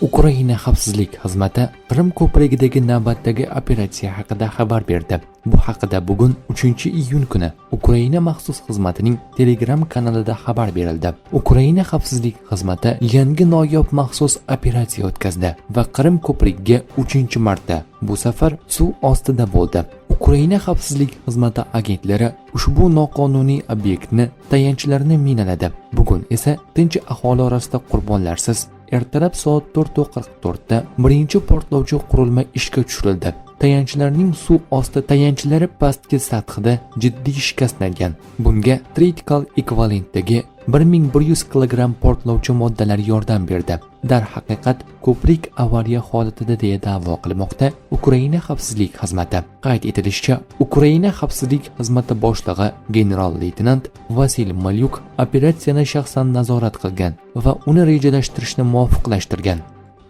Ukraina xavfsizlik xizmati Qrim ko'prigidagi navbatdagi operatsiya haqida xabar berdi. Bu haqida bugun, 3-iyun kuni, Ukraina maxsus xizmatining Telegram kanalida xabar berildi. Ukraina xavfsizlik xizmati yangi noyob maxsus operatsiya o'tkazdi va Qrim ko'prigiga 3-marta, bu safar suv ostida bo'ldi. Ukraina xavfsizlik xizmati agentlari ushbu noqonuniy obyektni tayanchlarni minaladi. Bugun esa tinch aholi orasida qurbonlarsiz ertalab soat 4:44 da birinchi portlovchi qurilma ishga tushirildi. Tayanchlarning suv osti tayanchlari pastki sathida jiddiy shikastlangan. Bunga critical ekvivalentdagi 1100 kilogramm portlovchi moddalar yordam berdi. Darhaqiqat, ko'prik avariya holatida, deya da'vo qilmoqda Ukraina xavfsizlik xizmati. Qayd etilishicha, Ukraina xavfsizlik xizmati boshlig'i general leytenant Vasil Malyuk operatsiyani shaxsan nazorat qilgan va uni rejalashtirishni muvofiqlashtirgan.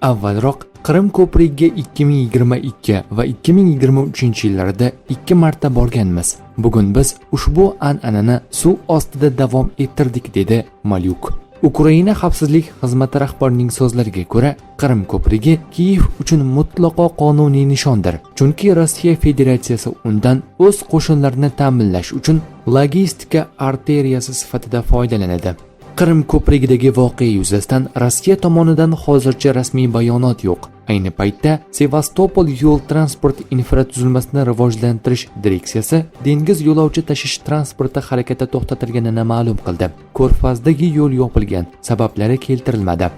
Avvalroq Qrim ko'prigiga 2022 va 2023 yillarda ikki marta borganmiz. Bugun biz ushbu an'anani suv ostida davom ettirdik, dedi Malyuk. Ukraina xavfsizlik xizmati rahbarining so'zlariga ko'ra, Qrim ko'prigi Kiyev uchun mutlaqo qonuniy nishondir, chunki Rossiya Federatsiyasi undan o'z qo'shinlarini ta'minlash uchun logistika arteriyasi sifatida foydalanadi. Qrim ko'prigidagi voqea yuzasidan Rossiya tomonidan hozircha rasmiy bayonot yo'q. Ayni paytda Sevastopol yo'l transport infratuzilmasini rivojlantirish direksiyasi dengiz yo'lovchi tashish transporti harakati to'xtatilganini ma'lum qildi. Ko'rfazdagi yo'l yopilgan, sabablari keltirilmadi.